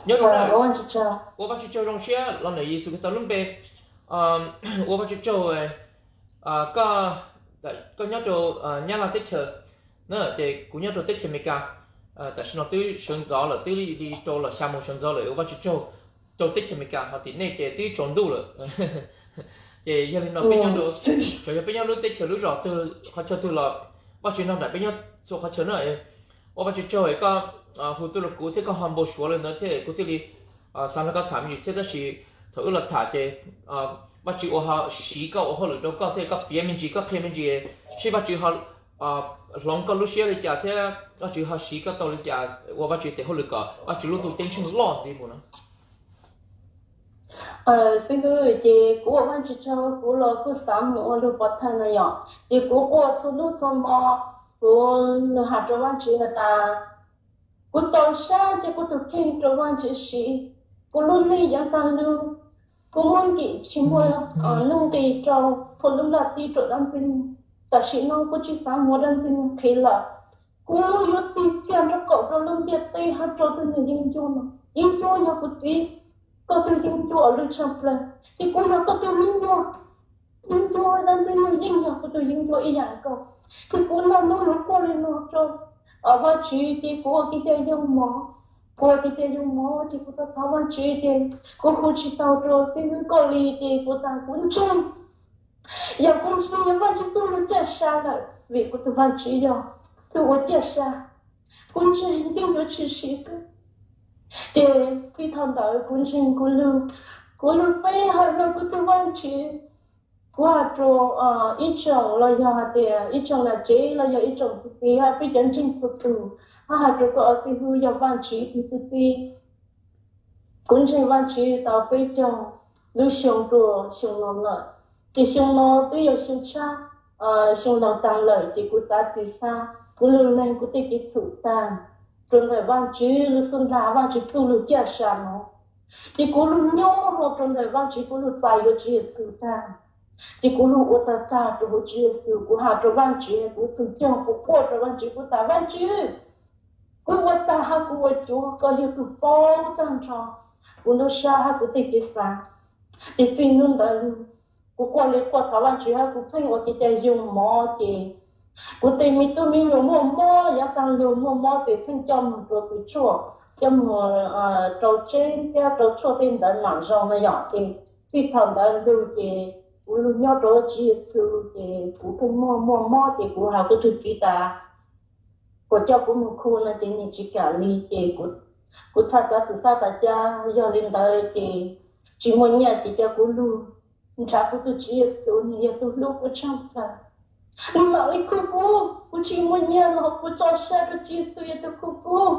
Nyob zoo na, ua Vajtswv tsaug zoo siab los ntawm Yexus Khetos lub npe. Ua Vajtswv tsaug, koj, koj nyob rau Nyab Laj teb chaws na, ces kuv nyob rau teb chaws Amelikas. Tam sim no twb sawv ntxov lawm, twb li rau los xya moo sawv ntxov lawm, ua Vajtswv tsaug rau teb chaws Amelikas, ho tim nej ces twb tsaus ntuj lawm. Ces yog li no peb nyob rau, tsuas yog peb nyob lub teb chaws lub zos twg qhov chaw twg los Vajtswv nrog nraim peb nyob txhua qhov chaw na. Ua Vajtswv tsaug es koj hu tuaj rau kuv thiab koj ho npau suav li ntawd thiab kuv thiaj li xav nrog koj tham me ntsis thiab. Tab sis thaum wb los tham ces Vajtswv ua ho siv koj ua hauj lwm rau koj thiab, koj piav me ntsis, koj qhia me ntsis, seb Vajtswv ho hloov koj lub siab li cas thiab Vajtswv ho siv koj tau li cas ua Vajtswv tes hauj lwm kom Vajtswv lub ntuj ceeb tsheej loj ntxiv mus no. Xib hwb, ces kuv ua Vajtswv tsaug, kuv los kuj xav mus ua lug pov thawj no yom, ces kuv quaj txhua hnub txhua hmo, kuv lug has rau Vajtswv has tas, kuv txaus sab ces kuv tus kheej rau Vajtswv siv, kuv lub neej yav tag lug, kuv muab nkim tsis muaj nuj nqis rau, kuv lub ntaj tib rau dab Ntxwg Nyoog. Tam sim no kuv tsis xav muab dab Ntxwg Nyoog qhib lawm. Kuv yuav tig kiag nraub qaum rau lub ntiaj teb hab rau tug neeg yeeb ncuab no. Yeeb ncuab yog kuv txiv, koj tug yeeb ncuab lwj tshaaj plawg, ces kuv yog koj tug me nyuam. Yeeb ncuab dab Ntxwg Nyoog yeej yog kuv tug yeeb ncuab ib yam nkaus. Ces kuv naj nub nuv quaj li no rau Vajtswv, ces kuv ua kev cai yoo mov, kuv ua kev cai yoo mov ces kuv tau thov Vajtswv ces kuv hu tsis tau rau xib hwb koj li, ces kuv tas kuv ntseeg, yog kuv ntseeg yog Vajtswv txuj lug caj sa lawm, vim kuv tug Vajtswv yog tug ua caj sa, kuv ntseeg yeej yuav tshwm sim xwb. Ces txij thaum ntawd kuv ntseeg kuv lug, kuv lug peb hawm rau kuv tug Vajtswv. Kuv has rau ib tsoom los yog hais tias ib tsoom nam tsev los yog ib tsoom txiv txiv hab peb cov ntseeg txhua tug, hab has rau koj xib hwb yog Vajtswv tug txuj txib. Kuv ntseeg Vajtswv tau peb caug lub xyoo rua xyoo no lawm, ces xyoo no twb yog xyoo tshab, xyoo laug taag lawm, ces kuv xav txim xav kuv lug leeg kuv tej kev txhum taag rua ntawm Vajtswv lub xub ntiag, Vajtswv txuj lug caj sa no. Ces kuv lug nyob rua ntawm Vajtswv, kuv lug txais yuav Tswv Yexus taag, ces kuv lug ua tag tag rua huv Tswv Yexus. Kuv has rua Vajtswv, kuv txhum caug kuv quaj rua Vajtswv, kuv tas Vajtswv, kuv ua tag hab kuv ua cuav, koj yog tug paub taag nrho kuv lub sab hab kuv tej kev xav. Ces txij nub ntawd lug, kuv quaj li quaj thov Vajtswv hab kuv pheej ua kev cai yoo mov, ces kuv tej me tub me nyuam muaj mob, yav taag lug muaj mob ces pheej coj moog rua tus tshuaj, coj moog rau tsheb thiab rau tshuaj tej ntawd mam zoo na yom. Ces txij thaum ntawd lug ces kuv lug nyob rua Tswv Yexus, ces kuv pheej muaj muaj mob, ces kuv has kuv tug txiv tas kuas coj kuv moog khu no ces nwg tsis kam li, ces kuv txhaj txav txim xav tas cas yog li ntawd ces tsis muaj nyaj ces cia kuv lug nrhav kuv tug Tswv Yexus, nwg yog tug hlub kuv tshaaj plawg, nwg mam li khu kuv. Kuv tsis muaj nyaj los kuv tso sab rua Tswv Yexus yog tug khu kuv.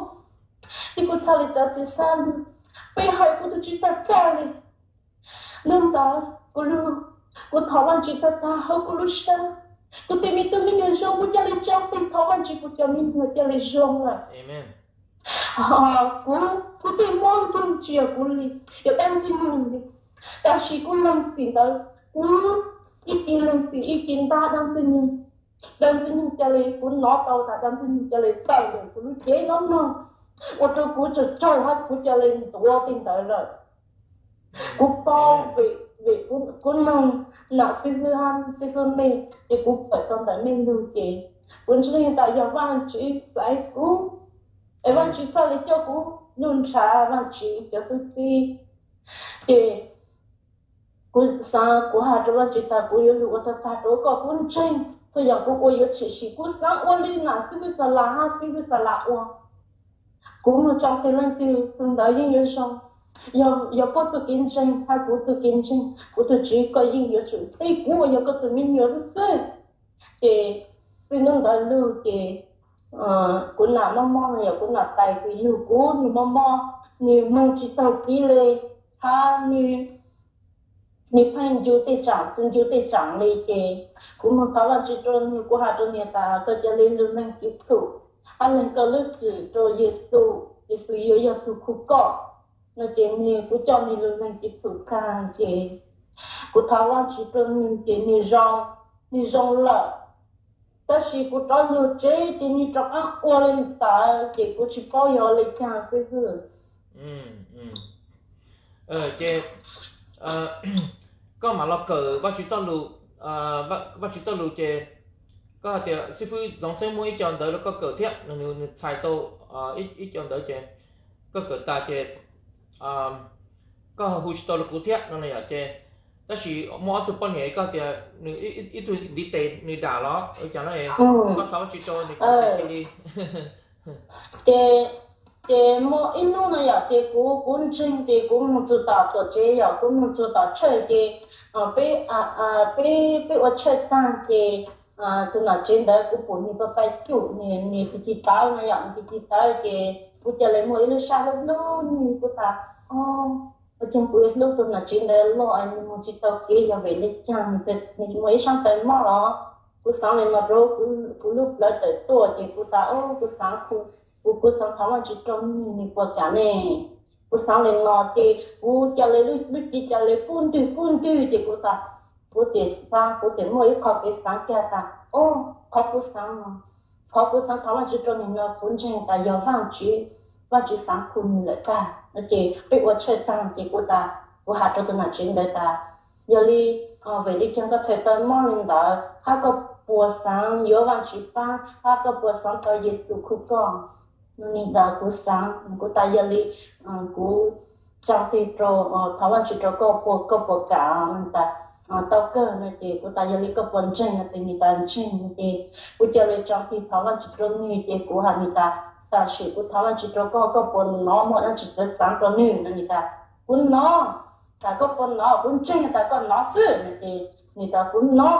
Ces kuv txhaj li txav txim xav lug, peb hawm kuv tug txiv tag tag li. Nub ntawd kuv lug, kuv thov Vajtswv tag tag hauv kuv lub sab. Kuv tej me tub me nyuam zoo, kuv ca le tso tes thov Vajtswv kuv cov me nyuam ca le zoo lawm. Kuv, kuv tej mob nkeeg tsis yog kuv li, yog dab Ntxwg Nyoog li. Tab sis kuv lees txim ntawd, kuv ib ke lees txim ib ke ntab dab Ntxwg Nyoog. Dab Ntxwg Nyoog ca le, kuv nov tau tas dab Ntxwg Nyoog ca le tawm ntawm kuv lub cev no mog, ua rau kuv tsaug tsaug hab kuv ca le ntuav tej ntawd lawm. Kuv paub vim, vim kuv noog nam xib hwb hab xib hwb mej, ces kuv kawm tau ntawm mej lug ces kuv ntseeg tas yog Vajtswv xaiv kuv, es Vajtswv txhaj le coj kuv lug nrhav Vajtswv cov tub txib. Ces kuv xaav, kuv has rua Vajtswv tas kuv yuav lug ua tag tag rua koj, kuv ntseeg txhua yam kuv ua yuav tshwm sim, kuv xaav ua li nam xib hwb Xalas hab xib hwb Xalas ua. Kuv moog tso tes leej twg tus ntawd yeej yuav zoo. Yog puab txuj kev ntseeg hab kuv txuj kev ntseeg, kuv tug Tswv koj yeej yuav tsum teb kuv ua yog koj tug me nyuam xwb xwb. Ces txij nub ntawd lug ces kuv nam mob mob no yog kuv nam tais kws yug kuv nwg mob mob, nwg moog tsis taug kev le, hab nwg pheej ncu tej tsaam tsi ncu tej tsaam le ces kuv moog thov Vajtswv rua nwg, kuv has rua nwg tas koj ca le lug leeg kev txhum hab leeg koj lub txim rua Yexus, Yexus yuav yog tug khu koj no ces nwg, kuv coj nwg lug leeg kev txhum taag ces kuv thov Vajtswv rua nwg ces nwg zoo, nwg zoo lawm. Tab sis kuv rov lug tsev ces nwg rov qaab ua le ntawd ces kuv tsis paub yog le caag xib hwb. Ces koj mam los kawm Vajtswv txoj lus, Vajtswv txoj lus ces koj hais tias xib fwb Zoov Xeeb muaj ib co ntawv rau koj kawm thiab no, nws txhais tau ib co ntawv ces koj kawm tas ces koj hu tsis tau rau kuv thiab no na yom. Ces tab sis muaj ob tug poj niam koj tias nws ib tug ntiv tes nws dam los ua cas no, koj thov Vajtswv rau nws tsis tes cia li. Ces, ces muaj ib hnub no yom, ces kuv, kuv ntseeg ces kuv mus txog tom tuam tsev yom, kuv mus txog tom church ces peb, peb, peb ua church tag ces tus nom tswv ntawd kuv pum nws pais pais cum nws tiv ci tawv no yom, nws tiv ci tawv ces kuv ca le muaj ib lub sab hlub hlub nws, kuv tas, o, ua cas kuv hlub tus nom tswv ntawd los nws mus tsis tau kev yog vim li cas, nws muaj ib sab taw mob los. Kuv xaav li no rau kuv lub plawv tawm tuaj ces kuv tas, o, kuv xaav, kuv, kuv xaav thov Vajtswv rau nws, nws puas kam ne? Kuv xaav li no ces kuv ca le lub cev ca le kub ntwg kub ntwg ces kuv tas, kuv tias xaav, kuv tias muaj ib qho kev xaav kiag tas, o, qhov kuv xaav no, qhov kuv xaav thov Vajtswv rau nws no kuv ntseeg tas yog Vajtswv, Vajtswv xaav khu nws lawm tag no ces peb ua church tag ces kuv tas, kuv has rau tus nom tswv ntawd tas, yog li, vim li cas koj txhais taw mob li ntawd hab koj puas xaav yuav Vajtswv pab hab koj puas xaav tau Yexus khu koj? No nws tas kuv xaav. Kuv tas yog li kuv tsaa tig rau, thov Vajtswv rau koj, koj puas kam? Nws tas tau kawg no ces kuv tas yog li koj puas ntseeg no ces nws tas ntseeg no ces kuv ca le tsaa tig thov Vajtswv rau nws ces kuv has nws tas tam sim kuv thov Vajtswv rau koj, koj puas nov muaj dab tsi txawv txav rau nws no? Nws tas kuv nov. Tas koj puas nov? Kuv ntseeg tas koj nov xwb no ces nws tas kuv nov.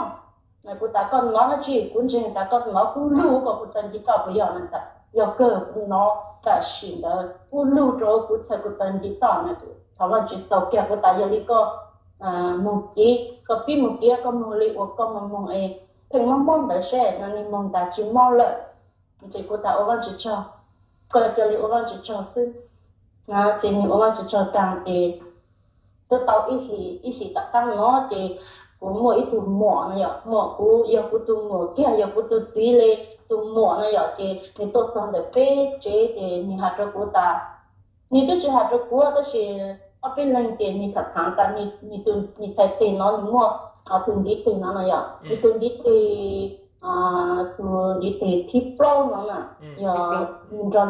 Kuv tas koj nov dab tsi? Kuv ntseeg tas koj nov kub lug kom kuv tau nce toj puas yog? Nws tas yog kawg, kuv nov tam sim ntawd kub lug rau kuv txhais kuv tau nce toj no. Thov Vajtswv xaus kiag. Kuv tas yog li koj moog kiv, koj pib moog kiv, koj moog li uas koj moog moog es pheej mob mob ntawd seb no. Nws moog tas tsis mob lawm. Ces kuv tas ua Vajtswv tsaug, koj ca le ua Vajtswv tsaug xwb. Ces nws ua Vajtswv tsaug taag ces twb tau ib hlis tom qaab no ces kuv muaj ib tug muam no yom, muam kuv yog kuv tus muam kiag, yog kuv tus txiv li tus muam no yom, ces nws tuaj txog ntawm peb tsev ces nws has rau kuv tas, nws twb tsis has rau kuv tab sis ob peb leeg ces nws tham tham tas nws tus, nws txhais tes no nws muaj tus ntiv tes no no yom, nws tus ntiv tes, tus ntiv tes thib plaub no na, yog nws nrog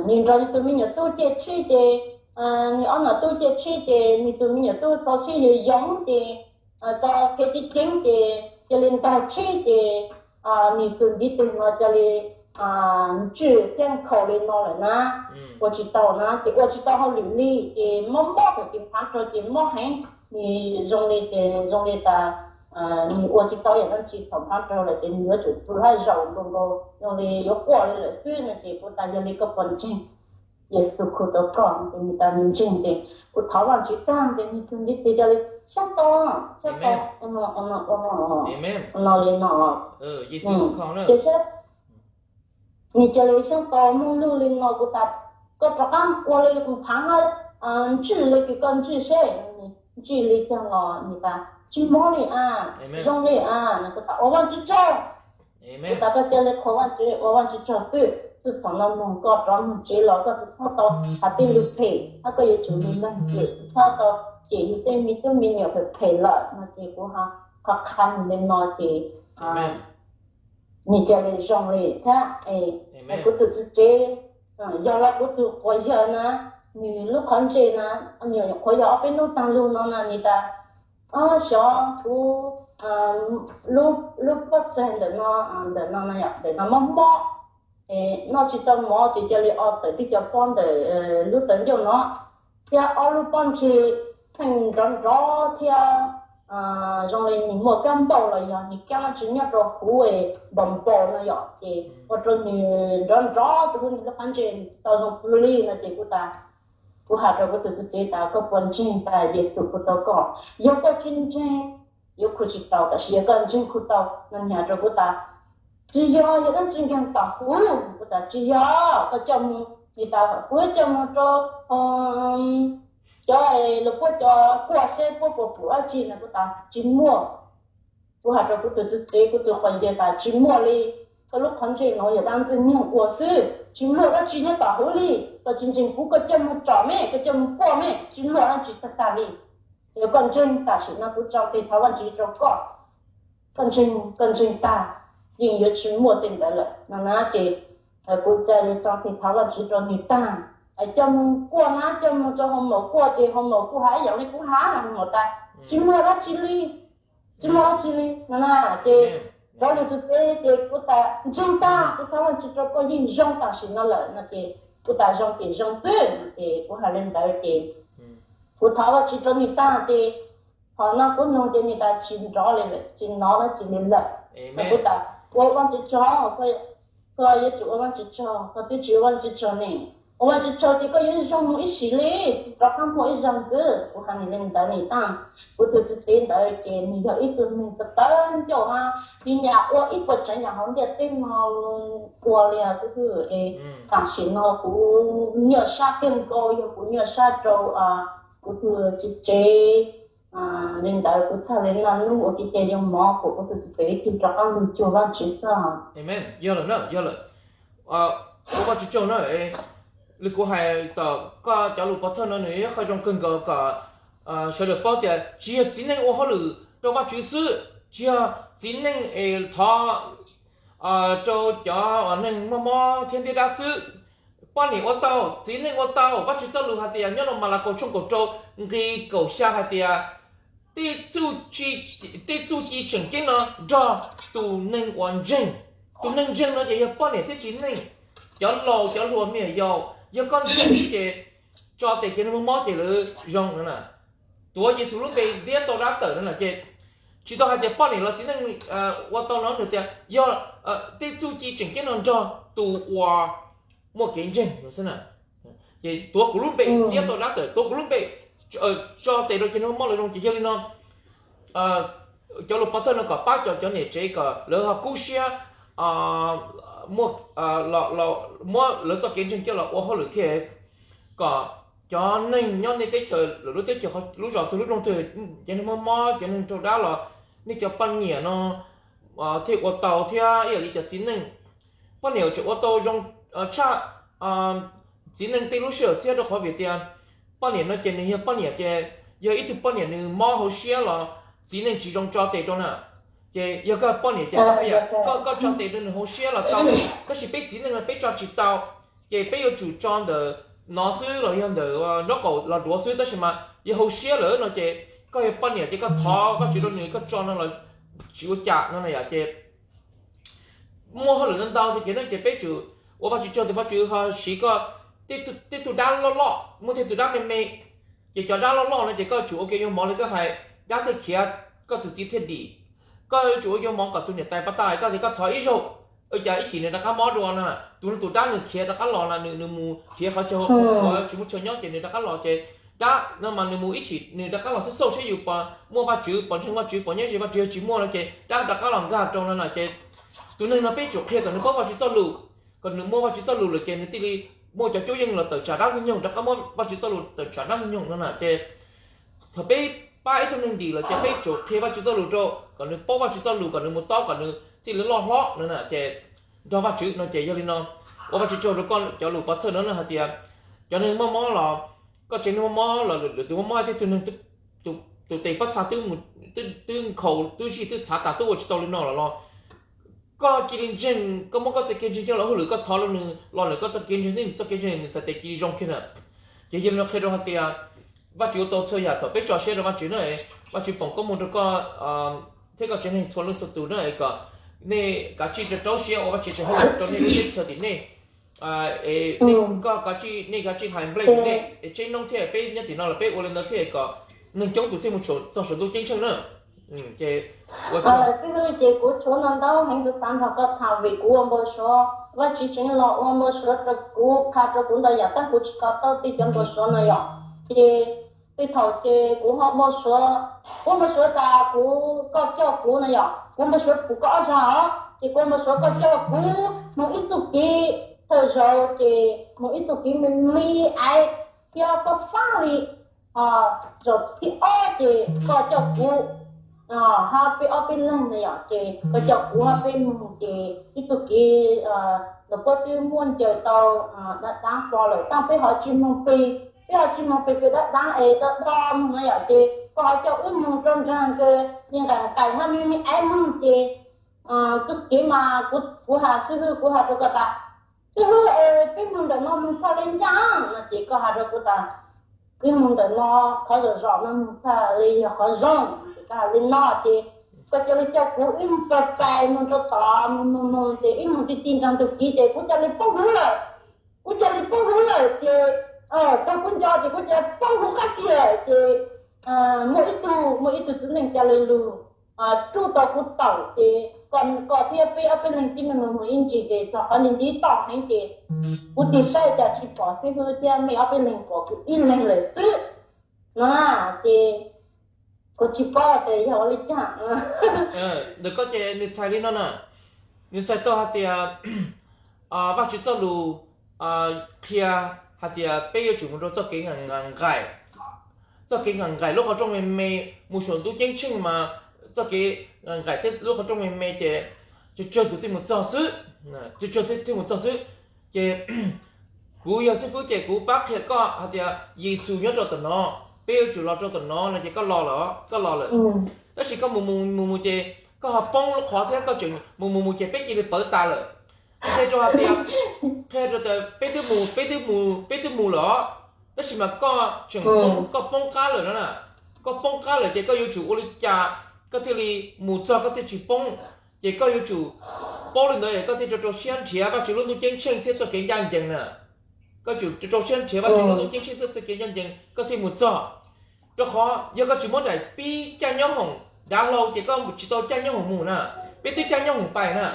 nws tus me nyuam tub ciaj tshib ces, nws ob nom tub ciaj tshib ces nws tus me nyuam tub txo sib yoog yoog ces txo kev ceev ceev ces cia li ntaug tshib ces nws tus ntiv tes no cia li ntswj thiab nkhaus li no lawm na, ua tsis tau na, ces ua tsis tau hauj lwm li ces mob mob thaum ces phav raug ces mob heev, nws zoo li ces zoo li tas nws ua tsis tau yam dab tsi thaum phav raug lawm ces nws yuav tsum pw hab zaum nkaus nkaus zoo li yuav quaj li lawm xwb no ces kuv tas yog li koj puas ntseeg Yexus khu tau koj? Ces nws tas nws ntseeg ces kuv thov Vajtswv tag ces nws tus ntiv tes cia li xyab to, xyab to, ua no li no, ces nws cia li xyab to muaj lug li no, kuv tas koj rov qab ua li kuv phav hab ntswj li kws koj ntswj seb. Ntswj li caag los nws tas tsis mob li a, zoo li a. Kuv tas ua Vajtswv tsaug. Kuv tas koj cia li qhuas Vajtswv, ua Vajtswv tsaug xwb, txij thaum no moog koj rov moog tsev los koj tsis txhob tau has tej lug phem hab koj yuav tsum lug leeg lwm, tsis txhob tau cem yug tej me tub me nyuam phem phem lawm no ces kuv qha qha nws li no ces nws cia li zoo li thiab. Kuv tus txiv tsev, yog los kuv tus quas yawg na, nws lub qhov ntsej na, nyuam qhuav yog ob peb hnub taag lug no na nws tas xyov kuv lub pob txha ntawm no, ntawm no na yom, ntawm no mob mob, noj tsis tau mov ces cia li o tawm tej cov pob ntawm lub tawv ncauj no, thiab ob lub pob ntseg pheej nrov nrov thiab zoo li nws muaj kab npauj los yog nws kab dab tsi nyob rau huv npaum npaum no yom, ces ua rau nws nrov nrov rau huv nws lub qhov ntsej, nws tsis tau zoo pw li no ces kuv tas, kuv has rau kuv tus txiv tsev tas koj puas ntseeg tas Yexus khu tau koj? Yog koj tsis ntseeg yuav khu tsis tau, tab sis yog koj ntseeg khu tau no. Nws has rau kuv tas tsis yog, yog dab tsi nkeeg tom huv. Kuv tas tsis yog, koj coj mus, nws tas kuv coj mus rau cov lug puab cov kuaj seb puab puas pum dab tsi no. Kuv tas tsis muaj. Kuv has rau kuv tus txiv tsev, kuv tus quas yawg tas tsis muaj li, koj lub qhov ntsej no yog dab ntxwg nyoog ua xwb, tsis muaj dab tsi nyob tom hauv li. Koj tsis ntseeg kuv, koj coj mus tsom me, koj coj mus kuaj me, tsis muaj dab tsi tag tag li. Yog koj ntseeg, tam sim no kuv tso tes thov Vajtswv rau koj. Koj ntseeg, koj ntseeg tag, yeej yuav tsis muaj tej ntawd lawm no na. Ces kuv txawm li tso tes thov Vajtswv rau nws tag, coj mus kuaj na, coj mus rau hoo maum kuaj, ces hoo maum kuj hais ib yam li kuv hais hoo maum tas, tsis muaj dab tsi li, tsis muaj dab tsi li no na. Ces rov lug txug tsev ces kuv tas ntseeg tag, kuv thov Vajtswv rau koj, yeej zoo tam sim no lawm no. Ces kuv tas zoo ces zoo xwb no. Ces kuv hais li ntawd ces kuv thov Vajtswv rau nws tag ces qhov no kuv nug ces nws tas tsis nrov li lawm, tsis nov dab tsi li lawm. Kuv tas ua Vajtswv tsaug, koj yuav tsum ua Vajtswv tsaug, koj twb tsis ua Vajtswv tsaug ne. Ua Vajtswv tsaug ces koj yuav zoo mus ib sim li, tsis rov qab muaj ib zaug ntxiv. Kuv hais nws li ntawd nws tas, kuv tus txiv tsev ntawd ces nws yog ib tug neeg tawv ncauj hab, nws nyam ua ib puas tsav nyam hauv ntiaj teb no ua li xwb. Tam sim no kuv nyuaj sab kawg nkaus, yog kuv nyuaj sab rau kuv tus txiv tsev li ntawd, kuv txhaj li naj nub ua kev cai yoo mov kom kuv tus txiv tsev ib tug rov qab lug cuag Vajtswv xwb. Yog lawm na, yog lawm. Ua Vajtswv tsaug na. Li kuv hais tom koj cov lus pov thawj no nws yog qhov zoo kawg nkaus kom sawv daws paub tias tsis yog txiv neej ua hauj lwm rau Vajtswv xwb, tsis yog txiv neej es thov rau cov neeg muaj mob thiab ntiab dab xwb. Poj niam ua tau, txiv neej ua tau. Vajtswv txoj lus hais tias nyob rau Malakaus tshooj kaum rau nqi kaum xya hais tias tej txuj ci tseem ceeb no nrog tus neeg uas ntseeg. Tus neeg ntseeg no ces yog poj niam thiab txiv neej, cov laus cov hluas me nyuam yaus. Yog koj ntseeg xwb ces tso tes kev neeg muaj mob ces lawv zoo no na. Tuav Yexus lub npe ntiab tau dab tawm no na. Ces tsis tau hais tias poj niam los txiv neej ua tau no, nws tias yog tej txuj ci tseem ceeb no nrog tus uas muaj kev ntseeg xwb na. Ces tuav kuv lub npe ntiab tau dab tawm, tuav kuv lub npe tso tes rau kev neeg muaj mob lawv zoo. Ces yog li no cov lus pov thawj no kom pab cov, cov niam tsev kom lawv ho kub siab muab lawv txoj kev ntseeg coj los ua hauj lwm thiab, kom cov neeg nyob nej teb chaws, lwm lub teb chaws, lub zos twg lub nroog twg, cov neeg muaj mob, cov neeg raug dab los nej cov poj niam no thiaj ua tau thiab ib yam li cov txiv neej. Poj niam tseem ua tau zoo tshaj txiv neej tej lub sij hawm thiab, rau qhov vim tias poj niam no ces nws yog poj niam ces yog ib tug poj niam nws mob hauv siab los txiv neej tsis zoo tso tes rau na. Ces yog koj poj niam ces koj, koj tso tes rau nws hauv siab los tau, tab sis peb txiv neej no peb tso tsis tau. Ces peb yuav tsum tso ntawm no xwb los yog ntawm nraub qaum los duav xwb, tab sis mas yog hauv siab lawm no ces koj yog poj niam ces koj thov Vajtswv rau nws, koj tso no los tsis ua cas no na yom. Ces muaj hauj lwm ntau ntau tiag tiag no ces peb tsum ua Vajtswv tsaug tias Vajtswv ho siv koj tej tug dab loj loj, muaj tej tug dab me me. Ces cov dab loj loj no ces koj tsum ua kev yoo mov li koj hais, dab thiaj khiav, koj tus txiv thiaj dim. Koj yuav tsum ua yoo mov kom tus niam tais pab tas, koj tias koj thov ib zaug, ua cas ib chim nws rov qab mob dua no, tus, tus dab nws khiav rov qab los no, nws, nws mus nrhiav qhov chaw uas tsis muaj chaw nyob ces nws rov qab los ces dab no mas nws mus ib chim nws rov qab los xauj xauj saib yus puas muaj Vajtswv, puas ntseeg Vajtswv, puas nyob ze Vajtswv, yog tsis muaj no ces dab rov qab los nkag rau no na. Ces tus neeg no peb tsum qhia kom nws paub Vajtswv txoj lus, kom nws muaj Vajtswv txoj lus lawm ces nws thiaj li muaj cov cuab yeej los tawm tsam dab ntxwg nyoog, rov qab muab Vajtswv txoj lus tawm tsam dab ntxwg nyoog no na. Ces thaum peb pab ib tug neeg dim lawm ces peb tsum qhia Vajtswv txoj lus rau, kom nws paub Vajtswv txoj lus, kom nws mus taub, kom nws thiaj li loj hlob no na. Ces nrog Vajtswv no ces yog li no, ua Vajtswv tsaug rau koj cov lus pov thawj no na hais tias cov neeg muaj mob los, koj tsev neeg muaj mob los lwm tus muaj mob, tej tug neeg tus tes pob txha twb nkhaus twb zij twb txhav tas twb ua tsis tau li no los los koj cia li ntseeg, koj muab koj txoj kev ntseeg coj los hauj lwm, koj thov rau nws los nws koj txoj kev ntseeg, nws txoj kev ntseeg nws txhais tes cia li zoo kiag na. Ces yog li no qhia rau hais tias Vajtswv ua tau txhua yam thaum peb tso siab rau Vajtswv na, Vajtswv foom koob hmoov rau koj thiab koj tsev neeg txhua leej txhua tus na, kom nej kav tsij rau rau siab ua Vajtswv tes hauj lwm rau nej lub teb chaws tim nej. Es nej kav tsij, nej kav tsij hais nplej tim nej, es tsev neeg thiab peb nyob tim no los peb ua li ntawd thiab kom neeg coob tus thiaj mus txog saum ntuj ceeb tsheej na. Ces ua tsaug. Ces kuv tshuav no ntau heev, kuv xav nrog koj tham vim kuv ua npau suav, Vajtswv tseem los ua npau suav rau kuv, qha rau kuv ntau yam tab kuv tsis to taub tej cov npau suav no yom. Ces tej thaum ces kuv ho npau suav, kuv npau suav tas kuv, koj coj kuv no yom, kuv npau suav kuv koj ob zag os, ces kuv npau suav koj coj kuv mus ib txuj kev thawj zaug, ces mus ib txuj kev me me aiv thiab fab fab li. Zaum thib ob ces koj coj kuv hab peb ob peb leeg na yom, ces koj coj kuv hab peb moog ces ib tug kev, tus puab twb muaj ncaws tau dab daab fo lawm, taab peb ho tsi moog peg, peb ho tsi moog peg kws dab daab es do do moog na yom, ces koj ho coj wb moog rua nraag kws me nqaim nqaim hab me me ab moog ces txuj kev mas kuv has xib hwb, kuv has rua koj tas, xib hwb, peb moog ntawm no moog txhaj le ncaaj no ces koj has rua kuv tas, peb moog ntawm no qhov zom zom no moog txhaj le yog qhov zoo, ces koj has le no ces koj ca le coj kuv wb pais pais moog rua tod moog moog moog ces wb moog ti ti nraag ntug kev ces kuv ca le poob huv lawm. Kuv ca le poob huv lawm ces thaum kuv nco ces kuv ca poob huv qab kiag ces muaj ib tug, muaj ib tug txiv neej ca le lug tsuj tau kuv tawm ces koj thiab peb ob peb leeg tib neeg moog ib ntsis ces txog qhov ntawd ntxiv toj heev ces kuv tig saib cas tsi pom xib hwb thiab mej ob peb leeg pom kuv ib leeg lawm xwb no na. Ces kuv tsi paub tas yog ua le caag. Ntawm koj ces nws txhais li no na, nws txhais tau hais tias Vajtswv txoj lus qhia hais tias peb yuav tsum mus rau txoj kev nqaim, txoj kev nqaim nqaim lub qhov rooj me me mus saum ntuj ceeb tsheej mas txoj kev nqaim nqaim thiab lub qhov rooj me me ces tsawg tsawg tus thiaj mus txog xwb, tsawg tsawg thiaj mus txog xwb. Ces kuv yog xib fwb ces kuv pab qhia koj hais tias Yexus nyob rau tom no, peb yuav tsum los rau tom no no ces koj los lawm, koj los lawm. Tab sis koj mus mus mus mus ces koj ho poob lub qhov thiab koj tseem mus mus mus ces peb cia li pawv tas lawm. Qhia rau hais tias, qhia rau tias peb twb mus, peb twb mus, peb twb mus lawm os, tab sis mas koj tseem poob, koj poob qab lawm no na. Koj poob qab lawm ces koj yuav tsum ua li cas koj thiaj li mus txog koj thiaj tsis poob? Ces koj yuav tsum paub li ntawd koj thiaj rau rau siab nrhiav Vajtswv lub ntuj ceeb tsheej thiab txoj kev ncaj ncees na. Koj tsum rau rau siab nrhiav Vajtswv lub ntuj ceeb tsheej thiab txoj kev ncaj ncees koj thiaj mus txog. Rau qhov yog koj tsis muab daim pib caij nyob hoom dav hlau ces koj tsis tau caij nyob hoom mus na. Peb twb caij nyob hoom pais na,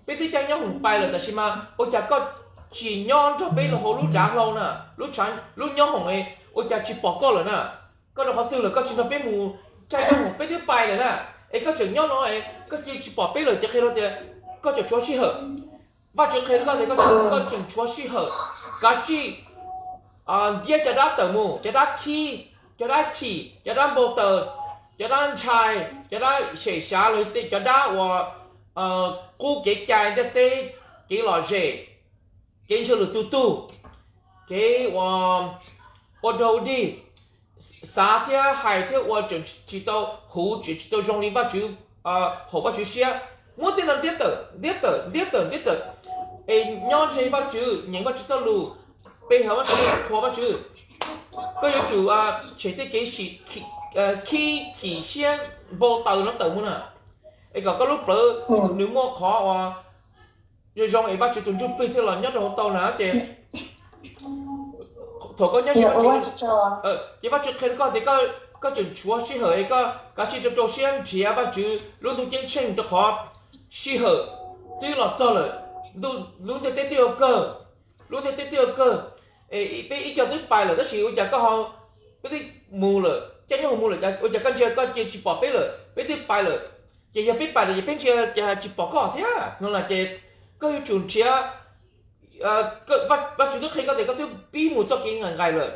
peb twb caij nyob hoom pais lawm tab sis mas ua cas koj tsis nyob nrog peb los hauv lub dav hlau na, lub, lub nyob hoom, ua cas tsis pom koj lawm na? Koj rau qhov twg lawm koj tsis nrog peb mus caij nyob hoom, peb twb pais lawm na, es koj tseem nyob no es koj cia li tsis pom peb lawm ces qhia rau tias koj tseem tshuav sij hawm. Vajtswv qhia koj tias koj tseem tshuav sij hawm, kav tsij ntiab cov dab tawm mus, cov dab khib, cov dab chim, cov dab npau taws, cov dab ntshai, cov dab xyem xyav los yog cov dab uas qub kev cai ntiaj teb, kev lom zem, kev ntshaw lwm tus tug, kev ua, ua dog dig, xav thiab hais thiab ua tseem tsis tau huv, tseem tsis tau zoo li Vajtswv, haum Vajtswv siab. Muab tej no ntiab tawm, ntiab tawm, ntiab tawm, ntiab tawm, es nyob ze Vajtswv, nyeem Vajtswv txoj lus, pe hawm Vajtswv, qhuas Vajtswv. Koj yuav tsum tshem tej kev khib chim siab npau taws no tawm mus na, es kom koj lub plawv nws muaj qhov uas zoo zoo es Vajtswv tus Ntsuj Plig thiaj los nyob rau hauv tau na ces thaum koj nyob ze Vajtswv, ces Vajtswv qhia rau koj tias koj tseem tshuav sij hawm es koj kav tsij rau rau siab nrhiav Vajtswv lub ntuj ceeb tsheej rau qhov sij hawm twb los txog lawm, lub ntiaj teb twb yuav kawg, lub ntiaj teb twb yuav kawg, peb ib co twb pais lawm tab sis ua cas koj ho, peb twb mus lawm, caij nyob hoom mus lawm ua cas koj ntsia koj cia tsis pom peb lawm, peb twb pais lawm. Ces yog peb pais lawm ces peb ntsia cas tsis pom koj thiab no na ces koj yuav tsum nrhiav Vajtswv twb qhia koj tias koj twb pib mus txoj kev nqaim nqaim lawm,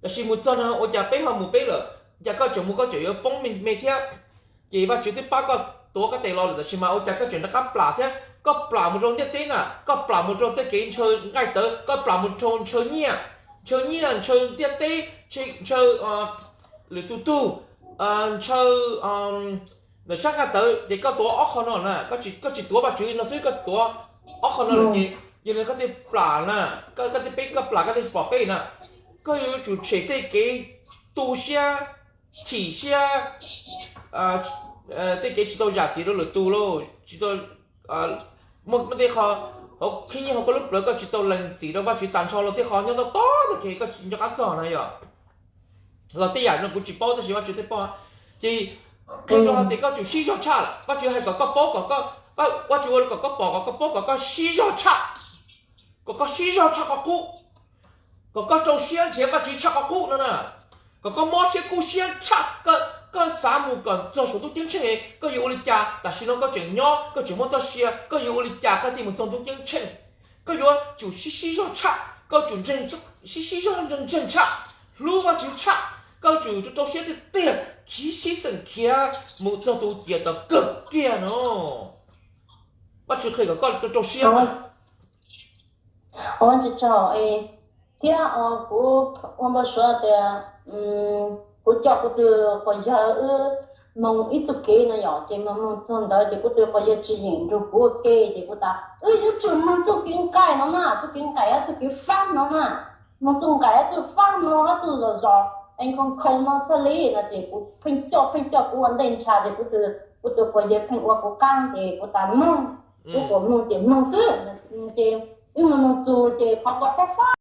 tab sis mus txog no ua cas peb ho mus peb lawm, cas koj tseem mus koj tseem yuav poob me me thiab. Ces Vajtswv twb pab koj tuav koj tes los lawm tab sis mas ua cas koj tseem rov qab plam thiab, koj plam mus rau ntiaj teb na, koj plam mus rau tej kev ntshaw nqaij tawv, koj plam mus rau ntshaw nyiaj, ntshaw nyiaj, ntshaw ntiaj teb, ntshaw lwm tus tug, ntshaw ntawm sab nqaij tawv, ces koj tuav ob qho no na, koj tsis tuav Vajtswv no xwb, koj tuav ob qho no lawm ces yog li koj thiaj plam na, koj thiaj peb, koj plam koj thiaj pom peb na. Koj yuav tsum tshem tej kev tu siab, chim siab, tej kev tsis tau zam txim rau lwm tus lauj, tsis tau, muaj tej qho hauv khib nyiab hauv koj lub plawv koj tsis tau lees txim rau Vajtswv tas nrho los tej qho nyob tob tob tag kis koj tsis nco qab txog na yom. Los tej yam no kuv tsis paub tab sis Vajtswv thiaj paub. Ces qhia rau hais tias koj tsum sib zog tshaj lawm, Vajtswv hais kom koj paub, kom koj, Vajtswv ua kom koj pom, kom koj paub, kom koj sib zog tshaj, kom koj sib zog tshaj qhov qub, kom koj rau siab nrhiav Vajtswv tshaj qhov qub no na, kom koj mob siab kub siab tshaj, koj xav mus kom txog saum ntuj ceeb tsheej, koj yuav ua li cas tam sim no koj tseem nyob koj tseem muaj txoj sia, koj yuav ua li cas koj thiaj mus txog ntuj ceeb tsheej. Koj yuav tsum sib sib zog tshaj, koj tsum sib sib zog ntseeg tshaj, hlub Vajtswv tshaj, Koj tsum rau rau siab tiag tiag, khiav sib xeem khiav mus txog tus ciam tod kawg kiag no. Pab tsis qhia kom koj rau rau siab mas. Ua ntsis tsaug thiab, kuv ua npau suav tias kuv coj kuv tus quas yawg wb mus ib txoj kev no yom, ces mus mus txog ntawd ces kuv tus quas yawg tsis yeem nrug kuv ua ke, ces kuv tas wb yuav tsum mus txoj kev nqaim no na, txoj kev nqaim ob txoj kev fab no na, mus txoj nqaim ob txoj fab no ob txoj zos zos es nkhaus nkhaus no txog li no ces kuv pheej coj pheej coj kuv ua ntej ntsha ces kuv tus quas yawg pheej ua kuv qab ces kuv tas mloog, kuv quas mloog ces mloog xwb. Ces wb mus mus txog ces qhov ko fab fab